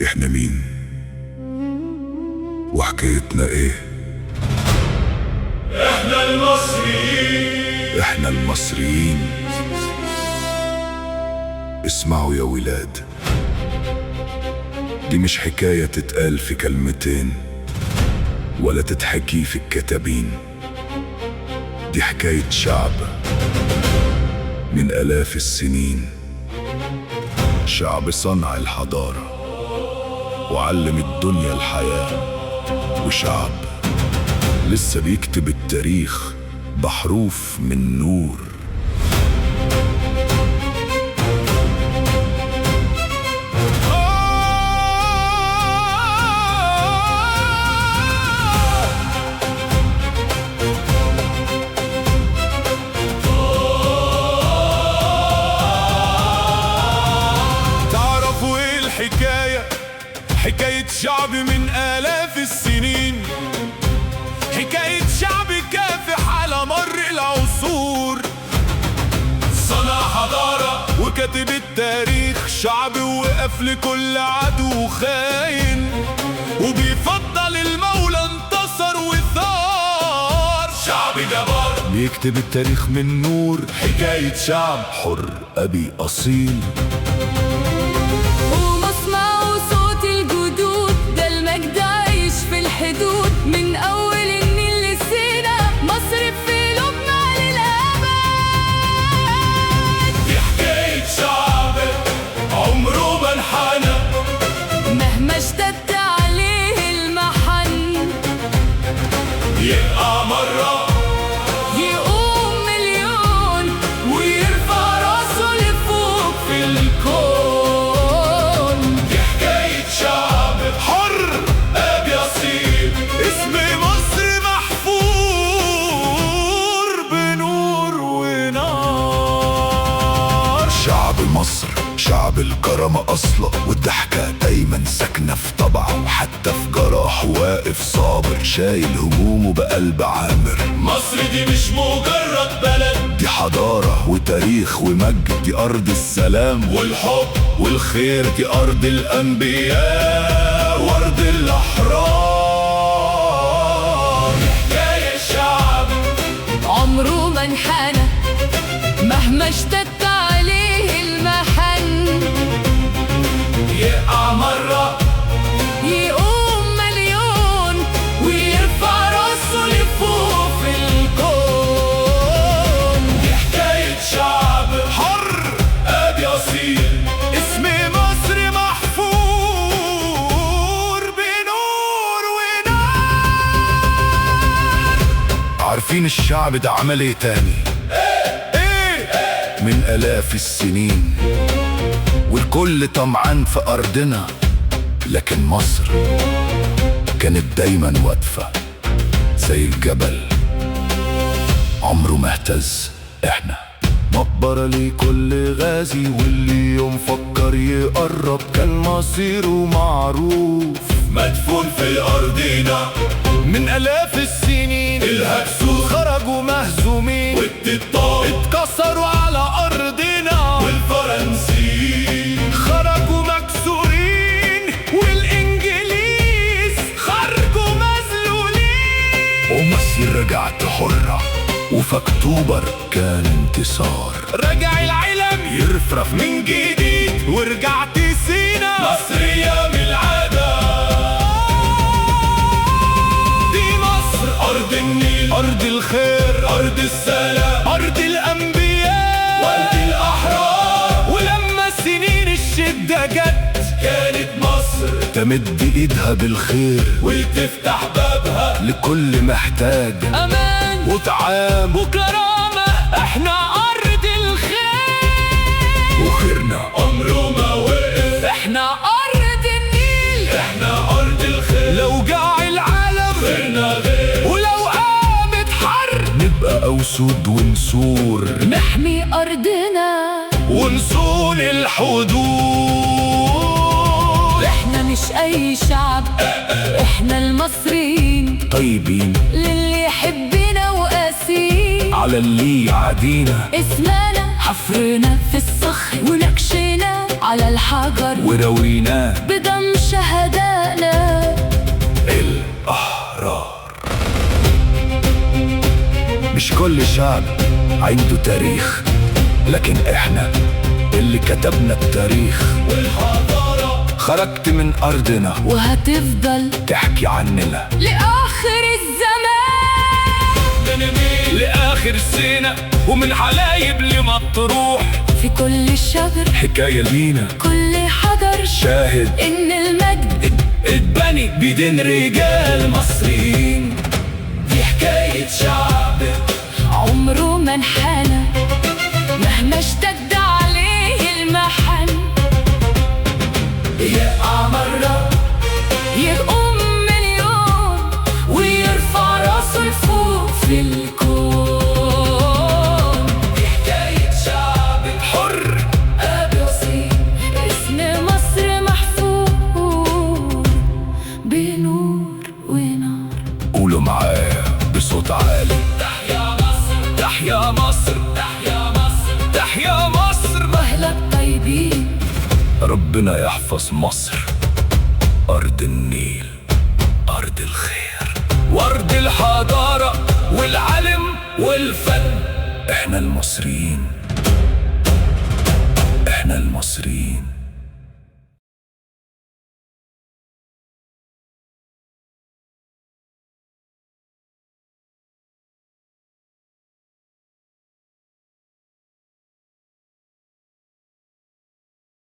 احنا مين وحكايتنا ايه؟ احنا المصريين. احنا المصريين. اسمعوا يا ولاد، دي مش حكاية تتقال في كلمتين ولا تتحكي في الكتابين. دي حكاية شعب من آلاف السنين، شعب صنع الحضارة وعلم الدنيا الحياة، وشعب لسه بيكتب التاريخ بحروف من نور. تعرفوا ايه الحكاية؟ حكاية شعب من آلاف السنين، حكاية شعب كافح على مر العصور، صنع حضارة وكاتب التاريخ، شعب وقف لكل عدو خاين، وبيفضل المولى انتصر وثار. شعب جبار بيكتب التاريخ من نور، حكاية شعب حر أبي أصيل. ومسمع صوت الجدود، ده المجد عايش في الحدود، من أول النيل لسينا، مصر في قلوبنا للأبد. دي حكاية شعب عمره ما انحنى، مهما اشتدت عليه المحن، يقع مرة يقوم مليون ويرفع راسه لفوق في الكون. دي حكاية شعب حر أبي أصيل، اسم مصر محفور بنور ونار. شعب مصر شعب الكرامة أصلا، والضحكة دايما ساكنة في طبعه، حتى في جراحه واقف صابر، شايل همومه بقلب عامر. مصر دي مش مجرد بلد، دي حضارة وتاريخ ومجد، دي أرض السلام والحب والخير، دي أرض الأنبياء وأرض الأحرار. حكاية شعب عمره ما انحنى، مهما اشتدت عليه المحن، يقع مرة يقوم مليون ويرفع راسه لفوق في الكون. دي حكاية شعب حر أبي أصيل، اسم مصر محفور بنور ونار. عارفين الشعب ده عمل ايه تاني؟ إيه؟ من آلاف السنين والكل طمعان في أرضنا، لكن مصر كانت دايما واقفة زي الجبل، عمره ما اهتز. احنا مقبرة لكل غازي، واللي يوم فكر يقرب كان مصيره معروف، مدفون في أرضنا من آلاف السنين الهكسوس خرجوا مهزومين، والتتار اتكسروا على أرضنا، والفرنسيين خرجوا مكسورين، والإنجليز خرجوا مذلولين. ومصر رجعت حرة، وفي أكتوبر كان انتصار، رجع العلم يرفرف من جديد، ورجعت سينا مصر يا من العادة. دي مصر أرض النيل، أرض الخير، أرض السلام، أرض الأنبياء، وأرض الأحرار. ولما سنين الشدة جت، كانت مصر تمد ايدها بالخير وتفتح بابها لكل محتاج، أمان وطعام وكرامة، احنا أرض الخير وخيرنا عمره ما وقف. احنا أرض النيل، احنا أرض الخير، لو جاع العالم خيرنا غير، ولو قامت حرب نبقى أوسود ونسور، نحمي أرضنا ونصون الحدود. احنا مش أي شعب، احنا المصريين، طيبين للي يحبنا وقاسيين على اللي يعادينا، اسمنا حفرنا في الصخر، ونكشنا على الحجر، ورويناه بدم كل شعب عنده تاريخ، لكن احنا اللي كتبنا التاريخ. والحضارة خرجت من أرضنا وهتفضل تحكي عننا لآخر الزمان. من النيل لآخر سينا، ومن حلايب لمطروح، في كل شجر حكاية لينا، كل حجر شاهد إن المجد اتبني بيدين رجال مصريين. دي حكاية شعب عمره ما انحنى مهما اشتد عليه المحن. يقع مرة يقوم مليون ويرفع راسه لفوق في الكون. دي حكاية شعب حر أبوسي اسم مصر محفور بنور ونار. قولوا معايا بصوت عالي: تحيا مصر، تحيا مصر، تحيا مصر، تحيا مصر. أهلا الطيبين. ربنا يحفظ مصر، أرض النيل، أرض الخير، وارض الحضارة والعلم والفن. احنا المصريين، احنا المصريين.